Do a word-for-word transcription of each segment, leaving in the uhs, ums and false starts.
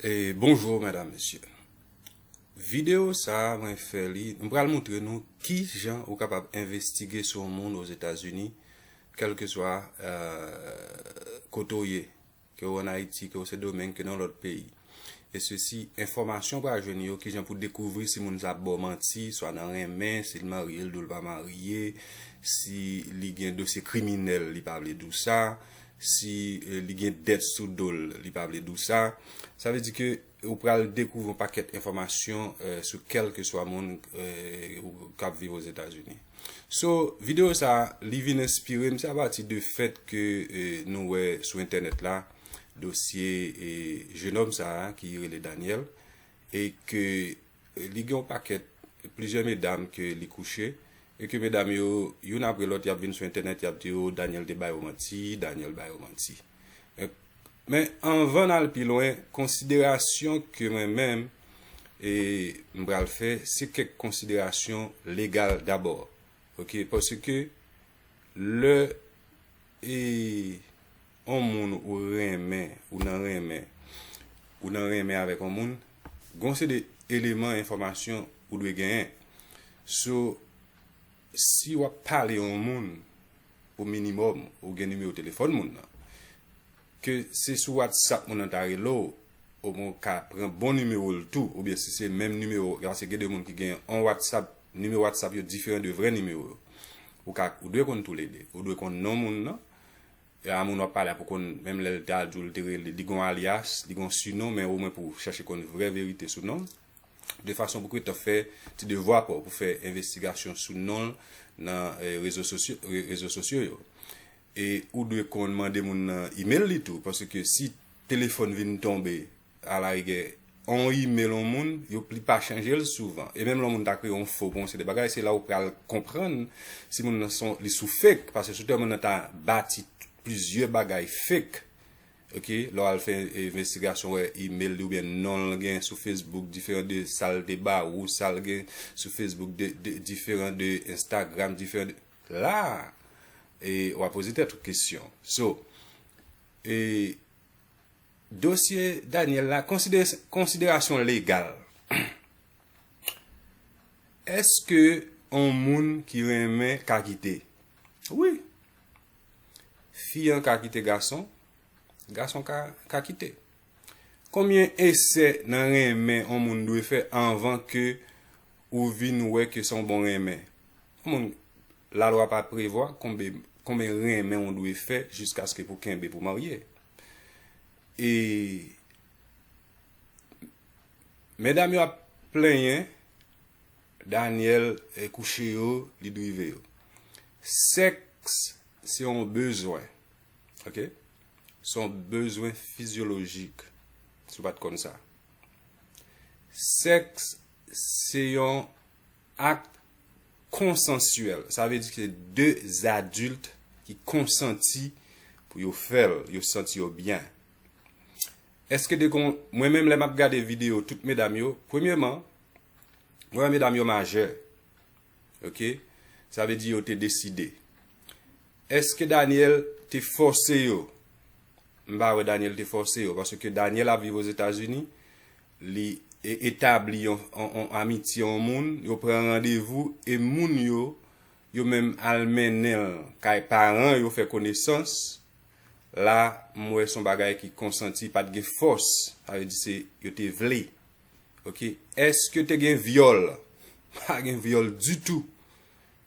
E bonjou medam, mesye. Videyo sa a, mwen fè li, m pral montre nou ki jan ou kapab envestige sou yon moun Ozetazini, kèlkeswa, euh, kote w ye, ke w ann Ayiti, ke w Sendomeng, ke nan lòt peyi. E sesi, enfòmasyon w pral jwenn yo, ki jan pou dekouvri si moun sa ap ba w manti, swa nan renmen, si l marye, l di w l pa marye, si li gen dosye kriminèl, li pa vle di w sa, si, eh, li gen dèt sou do l, li pa vle di w sa. Sa vle di ke ou pral dekouvri yon pakèt enfòmasyon, eh, sou kèlkeswa moun, eh, ou, k ap viv Ozetazini. So, videyo sa a, li vin enspire m, se apati de fèt ke, eh, nou wè sou entènèt la, dosye, eh, jenòm sa a ki rele Daniel, e ke, eh, li gen yon pakèt, plizyè medam ke li kouche, e ke medam yo, youn apre lòt, y ap vin sou entènèt, y ap di yo, Daniel te ba yo manti, Daniel ba yo manti. Eh, men anvan n al pi lwen, konsiderasyon ke mwen menm, e m pral fè, se kèk konsiderasyon legal dabò. Ok, paske lè, e, yon moun ou renmen, ou nan renmen, ou nan renmen avèk yon moun, gon se de eleman enfòmasyon ou dwe genyen. So, si w ap pale yon moun, o minimòm, ou gen nimewo telefòn moun nan. Ke se sou WhatsApp moun nan ta rele w, oubyen w ka pran bon nimewo l tou, oubyen si se menm nimewo, paske gen de moun ki gen yon WhatsApp, nimewo WhatsApp yo diferan de vrè nimewo yo. Ou ka, ou dwe konn toulede. Ou dwe konn non moun nan. E a moun w ap pale a pou konn, menm lè l ta di w l te rele, li gon alyas, li gon sinon, men omwen pou w chache konn vrè verite sou non l. De fason pou ke w ta fè ti devwa pa w, pou fè envestigasyon sou non l nan, eh, rezo sosyo, re-, rezo sosyo yo. E ou dwe konn mande moun nan imèl li tou, paske si telefòn vin tonbe alarigè, yon imèl yon moun, yo pli pa chanje l souvan. E menm lè yon moun ta kreye yon fo pou yon seri de bagay, se la ou pral konprann si moun nan son, li sou fake, paske sou tè moun nan ta bati plizyè bagay fake. Ok, lè w al fè envestigasyon, wè imèl li oubyen non l gen sou Facebook diferan de sa l te ba ou, sa l gen sou Facebook de, de, diferan de Instagram, diferan de, la, e w ap poze tèt ou kesyon. So, e dosye Daniel la, konsidere-, konsiderasyon legal. Èske yon moun ki renmen ka kite? Wi. Fi an ka kite gason, gason ka, ka kite. Konbyen esè nan renmen yon moun dwe fè anvan ke ou vin wè ke se yon bon renmen? Yon moun, lalwa pa prevwa konbe-, konbyen renmen ou dwe fè jiskaske pou kenbe pou marye. E medam yo ap plenyen, Daniel, eh, kouche yo, li drive yo. Sèks se yon bezwen. Ok? Se yon bezwen fizyolojik. Si w pa t konn sa. Sèks se yon ak konsansyèl. Sa vle di ke de adilt ki konsanti pou yo fè l, yo santi yo byen. Èske de kon, mwen menm lè m ap gade videyo tout medam yo, premyèman, mwen wè medam yo majè. Ok? Sa vle di yo te deside. Èske Daniel te fòse yo? M pa wè Daniel te fòse yo, paske Daniel ap viv Ozetazini, li e-, etabli yon, yon, yon amitye yon moun, yo pran randevou, e moun yo, yo menm al mennen l kay paran yo fè konesans. La, m wè se yon bagay ki konsanti, pa t gen fòs, sa vle di se yo te vle. Ok, èske te gen vyòl? Pa gen vyòl ditou.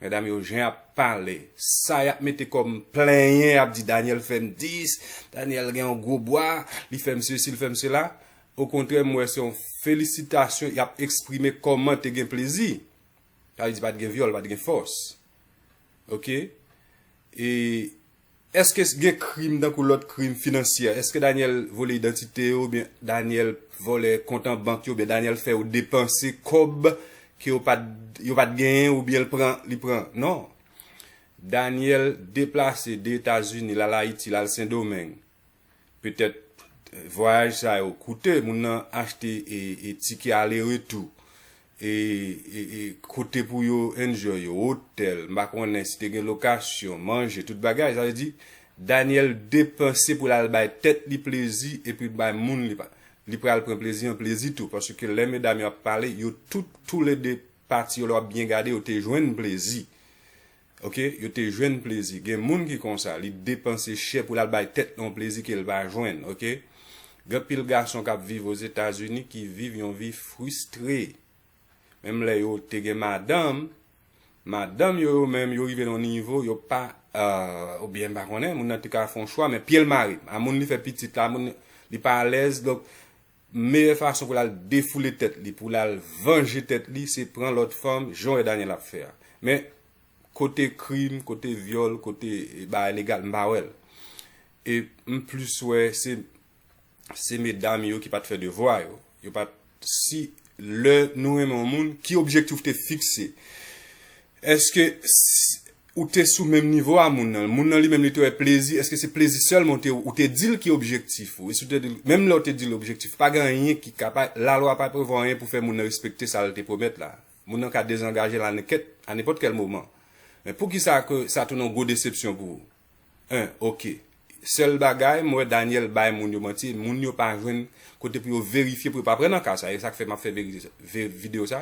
Medam yo, jan y ap pale, sa y ap mete kòm plenyen, y ap di Daniel fè m dis, Daniel gen yon gwo bwa, li fè m sesi, li fè m sela. Okontrè, m wè se yon felisitasyon, y ap eksprime kòman te gen plezi. Sa vle di pa t gen vyòl, pa t gen fòs. Ok? E èske gen krim tankou lòt krim finansyè? Èske Daniel vole idantite yo oubyen Daniel vòlè kont an bank yo oubyen Daniel fè yo depanse kòb ke yo pa t, yo pa t genyen oubyen l pran, li pran? Non. Daniel deplase de Etazini, l al Ayiti, l al Sendomeng. Petèt, eh, vwayaj sa yo koute, moun nan achte e, e tikè ale retou, e, e, e kote pou yo enjoy yo, otèl, m pa konnen si te gen lokasyon, manje, tout bagay. Sa vle di, Daniel depanse pou l al bay tèt li plezi epi bay moun li pa. Li pral pran plezi an plezi tou, paske lè medam yo ap pale, yo tout, toulede pati yo, lè w ap byen gade, yo te jwenn plezi. Ok, yo te jwenn plezi. Gen moun ki konsa, li depanse chè pou l al bay tèt li yon plezi ke l pa jwenn. Ok, gen anpil gason k ap viv Ozetazini ki viv yon vi fristre. Menm lè yo te gen madanm, madanm yo, yo menm, yo rive nan yon nivo, yo pa, euh, oubyen m pa konnen, moun nan te ka fè yon chwa, men pye l mare. A moun li fè pitit la, moun li pa alèz, donk, meyè fason pou l al defoule tèt li, pou l al vanje tèt li, se pran lòt fanm, jan w wè Daniel ap fè a. Men, kote krim, kote vyòl, kote, eh, bagay legal, m pa wè l. E m plis wè se, se medam yo ki pa t fè devwa yo. Yo pa t, si lè nou renmen yon moun, ki objektif ou te fikse? Èske s- ou te sou menm nivo a moun nan? Moun nan li menm li te wè plezi, èske se plezi sèlman ou te, ou te di l ki objektif ou? E si w te di l, menm lè w te di l objektif, pa gen anyen ki ka, pa, lalwa pa prevwa anyen pou fè moun nan respekte sa l te pwomèt la. Moun nan ka dezangaje l a nenpòt, a nenpòt kèl moman. Men poukisa ke sa tounen yon gwo desepsyon pou ou? En, ok. Sèl bagay, m wè Daniel bay moun yo manti, moun yo pa jwenn kote pou yo verifye, pou yo pa pran nan ka sa. E sa k fè m ap fè verite, ve- videyo sa.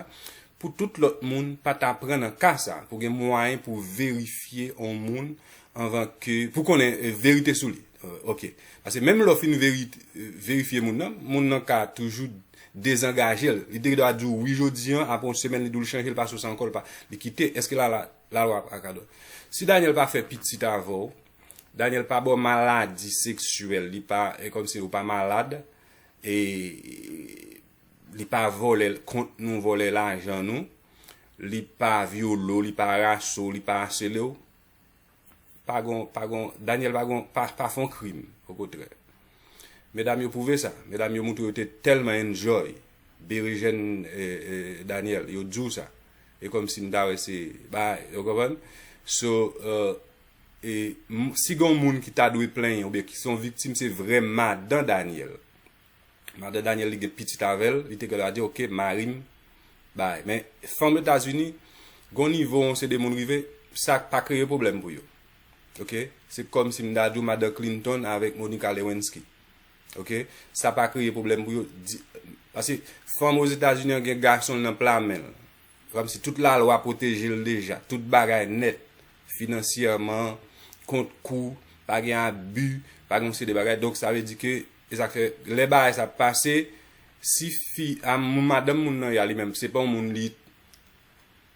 Pou tout lòt moun pa ta pran nan ka sa, pou gen mwayen pou verifye yon moun anvan ke, pou konnen, eh, verite sou li. Eh, ok. Paske menm lè w fin veri- eh, verifye moun nan, moun nan ka toujou dezangaje l. Li te dwa di w wi jodi an, apre yon semèn li di w li chanje, li pa sou sa ankò, li pa, li kite. Èske la, la, lalwa pa ka dwe? Si Daniel pa fè pitit avè w, Daniel pa ba w maladi seksyèl, li pa, e kòmsi ou pa malad, e li pa vòlè kont nou, vòlè lajan nou, li pa vyole w, li pa rase w, li pa asele w, pa gon, pa gon, Daniel pa gon, pa, pa fè yon krim, okontrè. Medam yo pwouve sa. Medam yo montre yo te tèlman enjoy Berejèn, eh, eh, Daniel, yo di w sa. E kòmsi m ta wè se, ba, yo konprann? So, eh, e, m- si gen yon moun ki ta dwe plenyen oubyen ki se yon viktim, se vrè madan Daniel. Madan Daniel, li gen pitit avè l, li te gen dwa di, ok, mari m, bay. Men, fanm Etazini, gon nivo, yon se de moun rive, sa pa kreye pwoblèm pou yo. Ok? Se kòmsi m ta di w madan Clinton avèk Monica Lewinsky. Ok? Sa pa kreye pwoblèm pou yo. Di- Paske fanm Ozetazini an gen gason l nan pla men l. Kòmsi tout lalwa pwoteje l deja. Tout bagay nèt. Finansyèman, kont kou, pa gen abi, pa gen yon seri de bagay. Donk, sa vle di ke, e sa k fè, lè bagay sa ap pase, si fi, a, madanm moun nan ya li menm, se pa yon moun li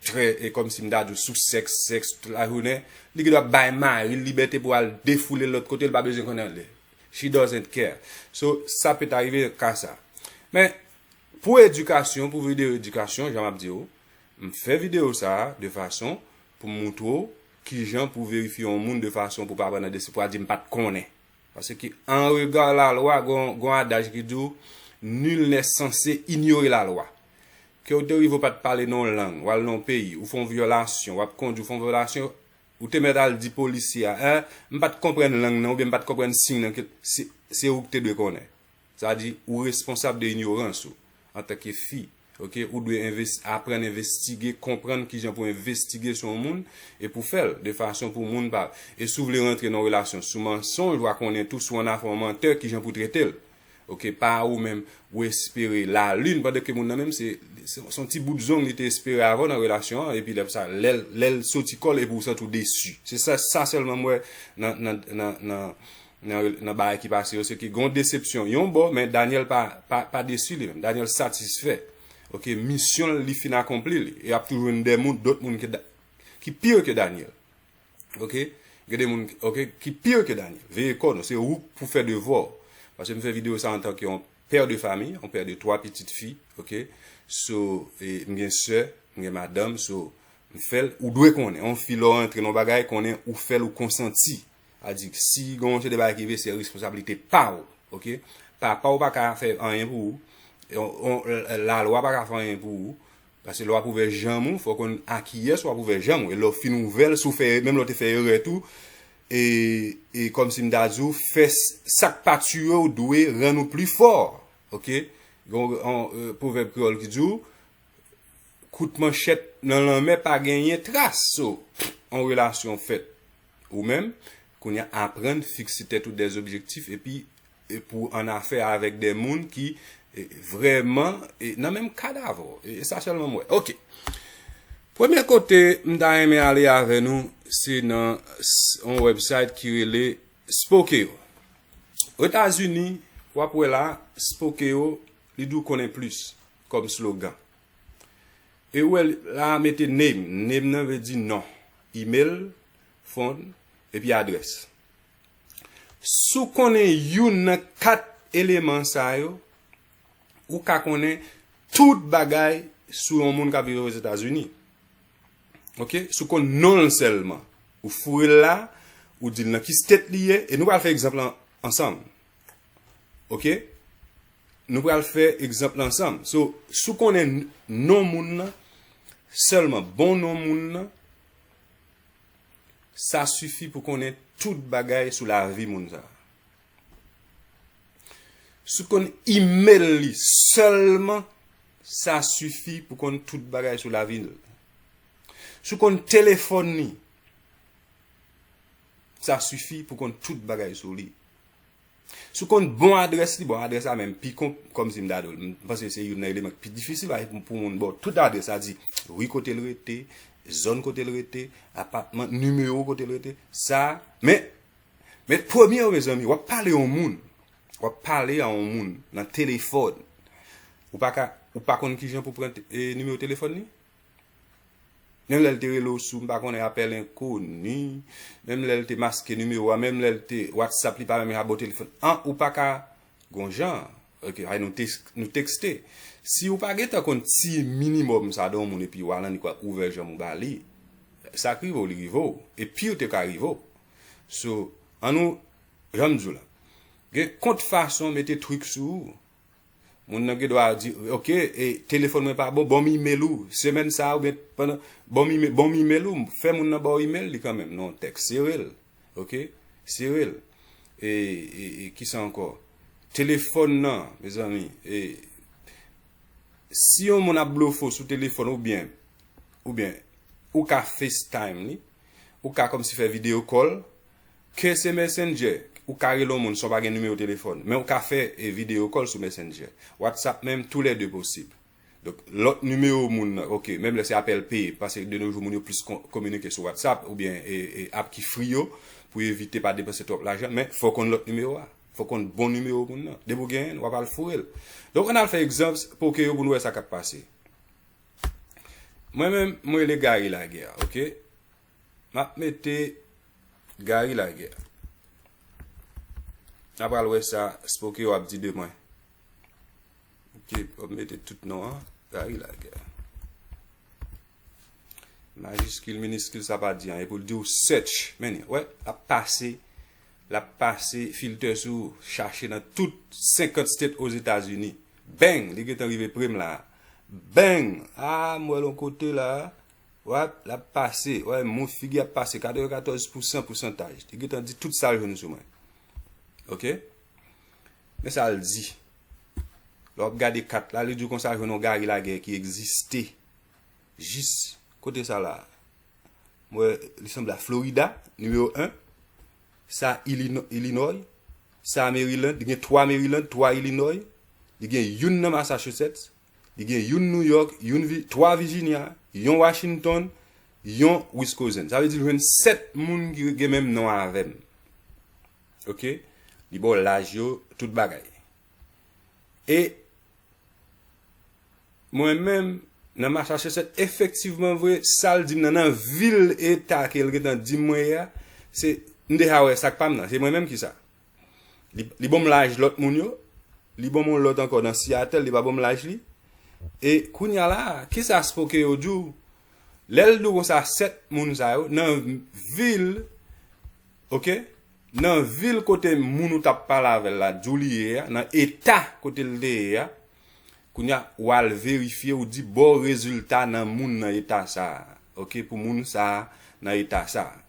trè, e kòmsi m ta di w sou sèks, sèks tout lajounen, li gen dwa bay mari l libète pou al defoule l lòt kote, l pa bezwen konnen anlè. She doesn't care. So, sa pèt arive ka sa. Men, pou edikasyon, pou videyo edikasyon, jan m ap di w, m fè videyo sa a de fason pou m montre w kijan pou verifye yon moun de fason pou pa pran nan desi, pou pa di m pa t konnen. Paske an rega lalwa, gon, gon adaj ki di w, nul n'est censé ignorer la loi. Ke w te rive w pa t pale nan yon lang, w al nan yon peyi, ou fè yon vyolasyon, w ap kondui, w fè yon vyolasyon, ou te mèt al di polisye a, en, m pa t konprann lang nan, oubyen m pa t konprann siy nan, ke se, se ou ki te dwe konnen. Sa di, ou responsab de inyorans ou, antanke fi. Ok, ou dwe enves- aprann envestige, konprann kijan pou envestige sou yon moun e pou fè l de fason pou moun pa. E si w vle rantre nan yon relasyon sou mansonj, w a konnen tou si w annafè yon mantè, kijan pou trete l. Ok, pa ou menm, ou espere lalin, pandan ke moun nan menm, se, se, se yon ti bout zong li te espere avè w nan relasyon an, epi lè sa, lè l, lè l soti kò l, epi w santi w desi. Se sa, sa sèlman m wè nan, nan, nan, nan, nan, nan bagay ki pase yo, se ke gon desepsyon yon bò, men Daniel pa, pa, pa desi li menm. Daniel satisfè. Ok, misyon l, li fin akonpli li. E ap toujou jwenn de moun, dòt moun ki, Da- ki pi ke Daniel. Ok? Gen de moun, ok, ki pi ke Daniel. Veye kò nou, se ou pou fè devwa w. Paske m fè videyo sa antanke yon pè de fami, yon pè de twa pitit fi, ok? So, e, m gen sè, m gen madanm, so, m fè l, ou dwe konnen. Yon fi lè w rantre nan yon bagay, konnen ou fè l, ou konsanti. A di, si gen yon seri de bagay ki rive, se responsablite pa w, ok? Papa w pa ka fè anyen pou ou. Yon, yon, lalwa pa ka fè anyen pou ou. Paske lè w ap ouvè janm ou, fò w konn a kiyès w ap ouvè janm ou. E lè w fin ouvè l, si w fè, menm lè w te fè erè tou, e, e kòmsi m ta di w, fè s- sa k pa tiye w dwe rann ou pli fò. Ok? Gen yon, yon, e, pwovèb kreyòl ki di w, kout manchèt nan lanmè pa genyen tras. So, yon relasyon fèt ou menm, kounye a aprann fikse tèt ou dè objektif, epi e pou annafè avèk de moun ki E, vrèman, e, nan menm kad avè w. E, e sa sèlman m wè. Ok. Premye kote m ta renmen ale avè nou, se nan s- yon website ki rele Spokeo. Ozetazini, w ap wè la, Spokeo, li di w konnen plis kòm slogan. E w wè la mete name. Name nan vle di non, email, phone, epi adrès. Si w konnen youn nan kat eleman sa yo, ou ka konnen tout bagay sou yon moun k ap viv Ozetazini. Ok? Si w konn non l sèlman, ou foure l la, ou di l nan ki state li ye, e nou pral fè egzanp lan ansanm. Ok? Nou pral fè egzanp lan ansanm. So, si w konnen non moun nan, sèlman bon non moun nan, sa sifi pou konnen tout bagay sou lavi moun sa. Si w konn email li sèlman, sa sifi pou konn tout bagay sou lavi l. Si w konn telefòn li, sa sifi pou konn tout bagay sou li. Si w konn bon adrès li, bon, adrès la menm pi kon, kòmsi m ta di w, m panse se youn nan eleman ki pi difisil, paske pou, pou moun ba w tout adrès la, di ri kote l rete, zòn kote l rete, apatman, nimewo kote l rete, sa, men, men premye yo, mezanmi, w ap pale yon moun, w ap pale a yon moun nan telefòn, ou pa ka, ou pa konn kijan pou pran te- e, nimewo telefòn li? Menm lè l te rele w sou, m pa konnen, apèl enkoni, menm lè l te maske nimewo a, menm lè l te WhatsApp li pa menm ka ba w telefòn an, ou pa ka gon jan. Ok, ay nou, tes- nou tekste. Si ou pa gentan konn ti minimòm sa de yon moun epi w al annik w ap ouvè janm ou ba li, sa k rive w, li rive w. E pi w te ka rive w. So, an nou, jan m di w la, gen kont fason mete trik sou ou. Moun nan gen dwa di, ok, e, telefòn mwen pa bon, ban m email ou, semèn sa a, oubyen pandan, ban m email, ban m email ou, fè moun nan ba w email li kanmenm, nan yon tèks, sere l, ok, sere l. E, e, e kisa ankò? Telefòn nan, mezanmi, e, si yon moun ap blofe w sou telefòn oubyen, oubyen, ou ka FaceTime li, ou ka kòmsi fè video call, ke se Messenger, ou ka rele yon moun san w pa gen nimewo telefòn, men ou ka fè e, video call sou Messenger. WhatsApp menm, toulède posib. Donk, lòt nimewo moun nan, ok, menm lè se apèl peye, paske de nos jours moun yo plis kon- kominike sou WhatsApp oubyen e, e, app ki free yo, pou yo evite pa depanse twòp lajan, men fò w konn lòt nimewo a. Fò w konn bon nimewo moun nan. Depi w genyen l, w ap al foure l. Donk, ann al fè egzanp, Spokeo pou nou wè sa k ap pase. Mwen menm, mwen rele Gary Laguerre, ok? M ap mete Gary Laguerre. N a pral wè sa Spokeo ap di de mwen. Ok, w ap mete tout non an, Gary Laguerre. Majiskil, miniskil, sa pa di anyen. Pou l di w search, men, wè, l ap pase, l ap pase filtè sou, chache nan tout senkant state Ozetazini. Bang! Li gentan rive pre m la. Bang! Ah, m wè l yon kote la. Wap, l ap pase. Wè, move figi ap pase. Katrevenkatòz pousan pousantaj. Li gentan di tout sa l jwenn sou mwen. Ok? Men sa l di. Lè w ap gade kat la, li di w konsa jwenn yon Gary Laguerre ki egziste. Jis kote sa la. M wè, li sanble a Florida, nimewo en. Sa Illino- Illinois. Sa Maryland, li gen twa Maryland, twa Illinois. Li gen youn nan Massachusetts. Li gen youn New York, youn Vi- twa Virginia, yon Washington, yon Wisconsin. Sa vle di l jwenn sèt moun ki gen menm non avè m. Ok? Li ba w laj yo, tout bagay. E mwen menm, nan Massachusetts, efektivman vre, sa l di m nan, nan vil eta ke l gentan di m mwen ye a, se, m deja wè sa k pa m nan. Se mwen menm ki sa. Li, li ban m laj lòt moun yo. Li ban m yon lòt ankò nan Seattle, li pa ban m laj li. E kounye a la, kisa Spokeo di w? Lè l di w konsa, sèt moun sa yo, nan vil, ok? Nan vil kote moun ou t ap pale avè l la, di w li ye a, nan eta kote l te ye a, kounye a, w al verifye, ou di ba w rezilta nan moun nan eta sa a, ok? Pou moun sa a nan eta sa a.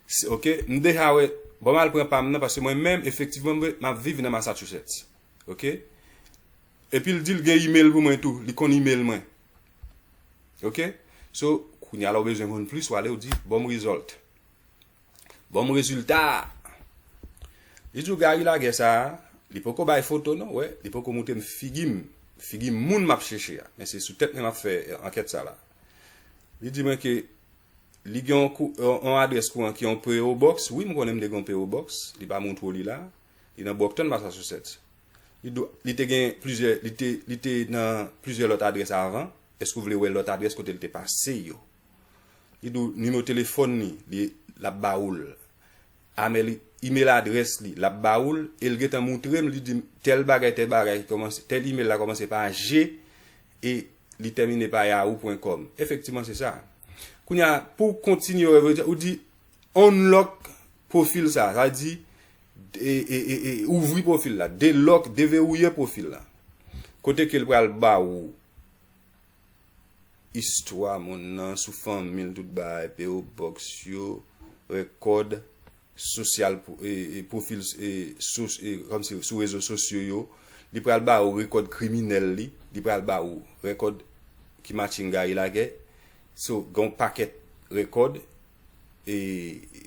Se- Ok, m deja wè. Bon, m al pran pa m nan, paske mwen menm, efektivman, mwen, m ap viv nan Massachusetts. Ok? Epi l di l gen email pou mwen tou. Li konn email mwen. Ok? So, kounye a la w bezwen konn plis, w ale w di, bon, m result. Bon, m rezilta. Li di w Gary Laguerre sa a, Li poko bay foto non, wè, li poko moutre m figi m, figi moun m ap chèche a. Men se sou tèt mwen m ap fè, eh, ankèt sa la. Li di mwen ke li gen yon kou- yon, yon adrès kouran ki yon P O Box. Wi, m konnen m te gen yon P O Box. Li pa moutre w li la. Li nan Brockton, Massachusetts. Li, do- li te gen plizyè, li te, li te nan plizyè lòt adrès avan. Èske w vle wè lòt adrès kote l te pase yo? Li di w nimewo telefòn li, li l ap ba ou l. Amèl email adrès li, l ap ba ou l, e l gentan moutre m, li di m tèl bagay, tèl bagay ki kòmanse, tèl email la kòmanse pa G e li tèmine pa yahoo pwen kòm. Efektivman, se sa. Kounye a, pou w kontinye, wè, ou di unlock pwofil sa, sa di e, e, e, e, ouvri pwofil la, delock, deverouye pwofil la. Kote ke l pral ba ou istwa moun nan, sou fanmi l, tout bagay, P O Box yo, rèkòd sosyal, e, e, pwofil, e, sos- e, kòmsi sou rezo sosyo yo, li pral ba ou rèkòd kriminèl li, li pral ba ou rèkòd ki matchin Gary Laguerre. So, gen yon pakèt rèkòd, e,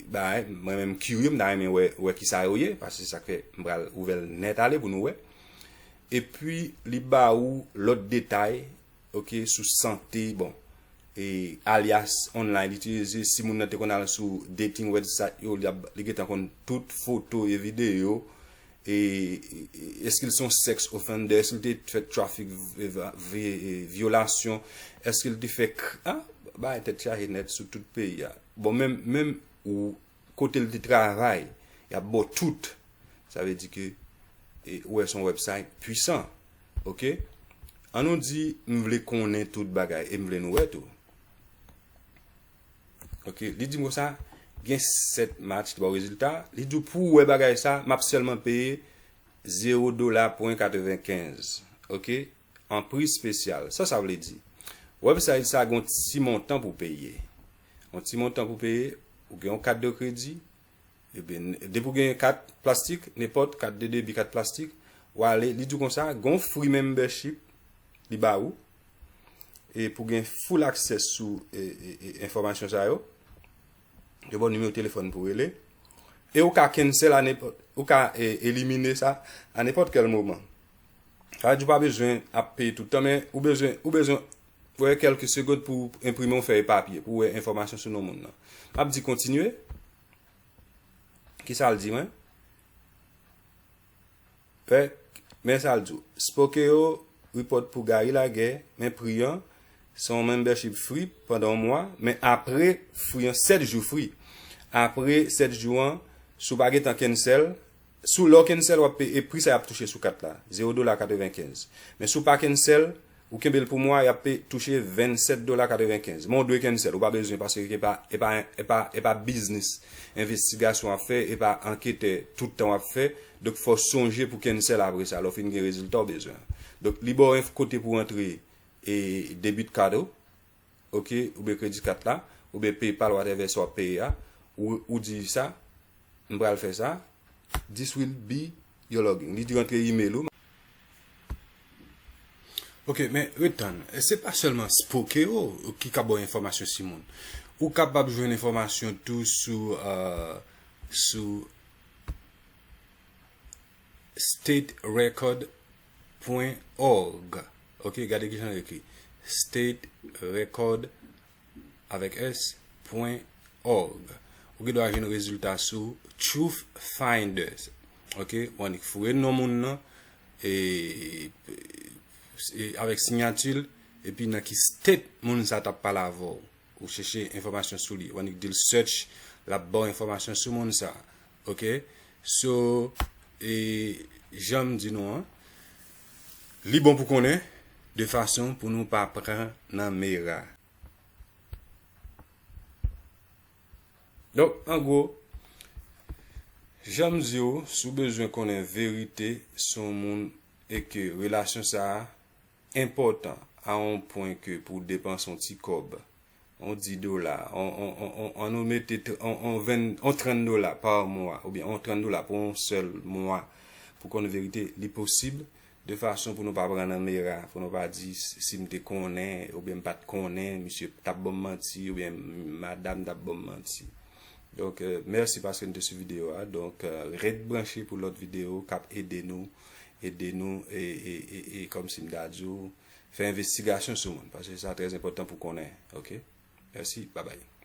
bagay, mwen menm kirye, m ta renmen wè, wè kisa yo ye, paske se sa k fè m pral ouvè l nèt ale pou nou wè. Epi, li ba ou lòt detay, ok, sou sante, bon, e, alias online, li itilize, si moun nan te konn al sou dating website yo, li, ap- li gentan konn tout foto e videyo, e, e, èske l se yon sex offender, èske l te fè trafik, v- v- e, vyolasyon, èske l te fè, kr- a, bagay tèt chaje nèt sou tout peyi a. Bon, menm, menm ou kote l te travay, y ap ba w tout. Sa vle di ke, e, ou wè se yon website pwisan. Ok? An nou di, m vle konnen tout bagay e m vle nou wè tou. Ok? Li di m konsa, gen sèt match, li ba w rezilta. Li di w pou w wè bagay sa, m ap sèlman peye zewo dola pwen katrevenkenz. Ok? An pri espesyal. Sa sa vle di? Website sa gen yon ti montan pou peye. Yon ti montan pou peye, ou gen yon kat de kredi, ebyen, depi w gen kat plastik, nenpòt kat de debi, kat plastik, w ale, li di w konsa, gen yon free membership, li ba ou, e pou gen full access sou, e, e, e, enfòmasyon sa yo, yo ba w nimewo telefòn pou rele, e ou ka cancel a nenpòt, ou ka, e, elimine sa a nenpòt kèl moman. Sa vle di w pa bezwen ap peye tout tan, men ou bezwen, ou bezwen wè kèlke segond pou w enprime yon fèy papye, pou w wè enfòmasyon sou non moun nan. M ap di kontinye. Kisa l di mwen? Wè, men sa l di w. Spokeo report pou Gary Laguerre, men pri an, se yon membership free pandan yon mwa, men apre free an, sèt jou free. Apre sèt jou an, si w pa gentan cancel, si w lè w cancel, w ap peye, e pri sa y ap touche sou kat la, zewo dola katrevenkenz. Men si w pa cancel, ou kenbe l pou mwa, y ap pe- touche vennsèt dola katrevenkenz. Men w dwe cancel, ou pa bezwen, paske e pa, e pa, e pa, e pa biznis envestigasyon w ap fè, e pa anketè tout tan w ap fè. Donk, fò w sonje pou cancel apre sa, lè w fin gen rezilta w bezwen an. Donk, li ba w enf- kote pou w antre, e, debit card ou, ok, oubyen credit card la, oubyen PayPal, whatever sa w ap peye a, ou, ou di sa, m pral fè sa, this will be your login. Li di rantre email ou. Ok, men ret tann. Se pa sèlman Spokeo ki ka ba w enfòmasyon sou moun. Ou kapab jwenn enfòmasyon tou sou, euh, sou state record pwen org. Ok, gade ki jan l ekri. State record avèk S, pwen org. Ou gen dwa jwenn rezilta sou Truth Finders. Ok, w annik foure non moun nan, e, e, avèk siyati l, epi nan ki state moun sa t ap pale avè w. Ou chèche enfòmasyon sou li. W annik di l search, l ap ba w enfòmasyon sou moun sa. Ok? So, e, jan m di nou an, li bon pou konnen, de fason pou nou pa pran nan mera. Donk, an gwo, jan m di w, si w bezwen konnen verite sou moun e ke relasyon sa a enpòtan a yon pwen ke pou w depanse yon ti kòb, yon dis dola, yon, yon, yon, yon, an nou mete tr- yon, yon ven, yon trant dola pa mwa, oubyen yon trant dola pou yon sèl mwa, pou konn verite, li posib, de fason pou nou pa pran nan mera, pou nou pa di, "Si m te konnen, oubyen m pa t konnen, misye t ap ban m manti, oubyen madam t ap ban m manti." Donk, euh, mèsi paske nou te swiv videyo a. Donk, euh, ret branche pou lòt videyo k ap ede nou, ede nou, e, e, e, e kòmsi m ta di w, fè envestigasyon sou moun. Paske sa trè enpòtan pou konnen, oke? Mèsi, babay.